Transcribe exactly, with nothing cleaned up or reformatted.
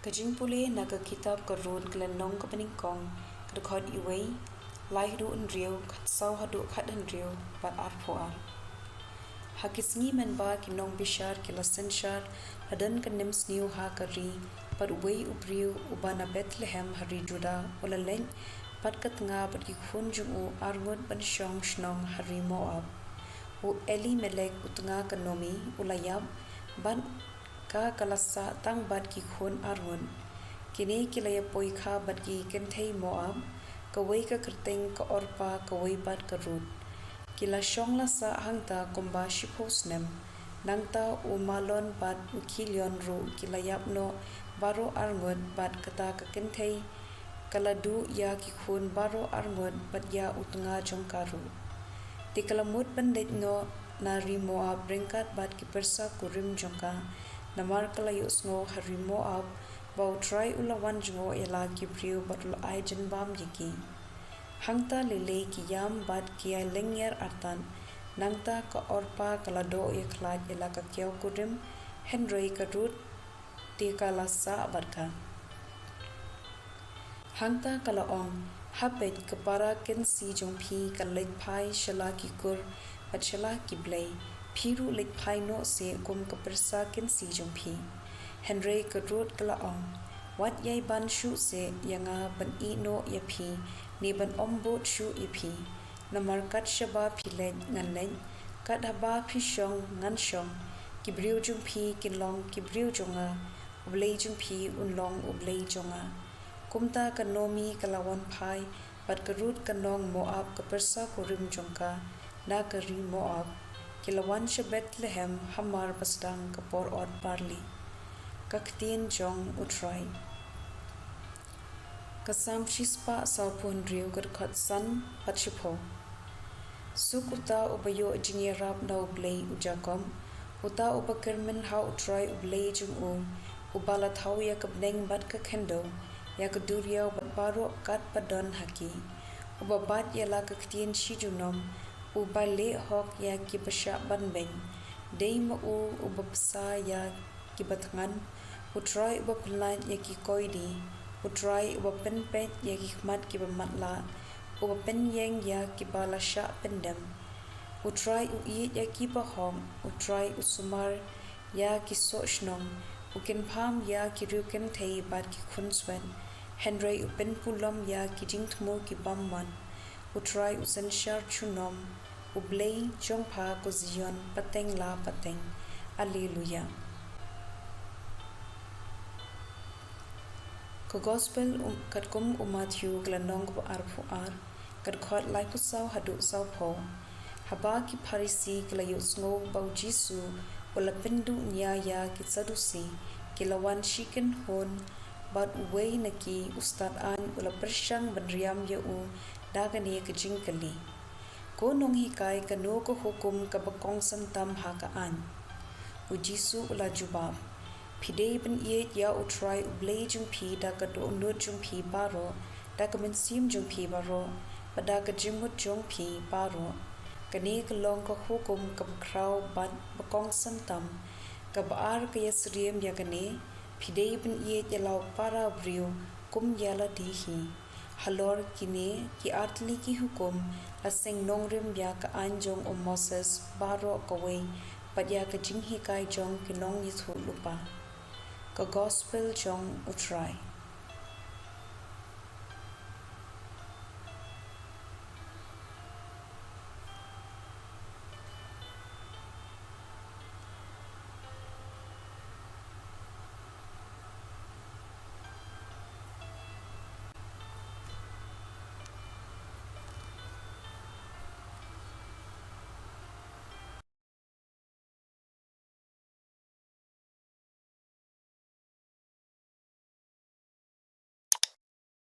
Ka jingpule na ka kitab ka Ruth ka lynnong kaba nyngkong, ka dkhot uwei, lai haduh hynriew, khatsaw haduh khathynriew, bad arphew ar. Ha ki sngi mynba ki nongbishar ki la synshar, la don ka nemsniew ha ka ri, bad uwei u briew uba na Bethlehem ha ri Juda u la leit bad ka tnga bad ki khun jong u arngut ban shong shnong ha ri Moab. U Elimelek u tnga ka Naomi u la ïap, bad ka ka la sah tang bad ki khun arngut. Kine ki la ïa poi kha bad ki kynthei Moab, kawei ka kyrteng ka Orpa, kawei bad ka Ruth. Ki la shong la sah hangta kumba shiphew snem. Nangta u Mahlon bad u Kilion ruh ki la ïap noh baroh arngut, bad kata ka kynthei ka la duh ïa ki khun baroh arngut bad ïa u tnga jong ka ruh. Te ka la mut ban leit noh na ri Moab ryngkat bad ki pyrsa kurim jong ka, namar ka la ïohsngew ha ri Moab ba U Trai u la wan jngoh ïa la ki briew bad u la ai jingbam ïa ki. Hangta lei lei ki ïam bad ki ïalyngngiar artat. Nangta ka Orpa ka la doh ïakhlad ïa la ka kiaw kurim, hynrei ka Ruth te ka la sah bad ka. Hangta ka la ong, hapeit, ka para kynsi jong phi ka leit phai sha la ki kur bad sha la ki blei, phi ruh leit phai noh seh kum ka pyrsa kynsi jong phi. Hynrei ka Ruth ka la ong, wat ïai ban shuh seh ïa nga ban ïeh noh ïa phi, ne ban ym bud shuh ïa phi. Namar kat shaba phi leit ngan leit, kat haba phi shong ngan shong. Ki briew jong phi kin long ki briew jong nga, U Blei jong phi un long U Blei jong nga. Kumta ka Naomi ka la wan phai bad ka Ruth ka nong Moab ka pyrsa kurim jong ka na ka ri Moab. Ki la wan sha Bethlehem hamar ba sdang ka por ot barli. Ka ktien jong U Trai. Ka Salm shispah sawphew hynriew, ka dkhot san bad shiphew. Suk uta uba ïoh jingïarap na U Blei u Jakob, uta uba kyrmen ha U Trai U Blei jong u, uba la thaw ïa ka bneng bad ka khyndew, ïa ka duriaw bad baroh kat ba don ha ki, uba bat ïa la ka ktien shi junom, uba leh hok ïa kiba shah ban beiñ. Dei ma u uba bsa ïa kiba thngan, U Trai uba pynlait ïa ki koidi, U Trai uba pynpeit ïa ki khmat kiba matlah, uba pynïeng ïa kiba la shah pyndem. U Trai u ïeit ïa kiba hok, U Trai u sumar ïa ki soh shnong, u kynpham ïa ki riewkynthei bad ki khunswet, hynrei u pynpulom ïa ki jingthmu ki bym wan. U Trai u synshar junom, U Blei jong pha ko Zion, pateng la pateng. Alleluia. Ka Gospel, um, katkum u Mathaiw, ka lynnong kaba arphew ar, ka dkhot laiphew saw haduh sawphew. Haba ki Pharisi ki la ïohsngew ba U Jisu u la pynduh nia ïa ki Sadusi, ki la wan shi kynhun, bad uwei na ki, u stad aiñ, u la pyrshang ban riam ïa u da kane ka jingkylli: Ko Nonghikai, kano ka hukum kaba kongsan tam ha ka aiñ? U Jisu u la jubab: Phi dei ban ïeit ïa U Trai U Blei jong phi da ka dohnud jong phi baroh, da ka mynsiem jong phi baroh, bad da ka jingmut jong phi baroh. Kane ka long ka hukum kaba khraw bad ba kongsan tam. Kaba ar ka ïasyriem ïa kane: Phi dei ban ïeit ïa la u para briew kum ïa lade hi. Halor kine ki artylli ki hukum la seng nongrim ïa ka aiñ jong u Moses baroh kawei, bad ïa ka jinghikai jong ki nongïathuhlypa. Ka Gospel jong U Trai.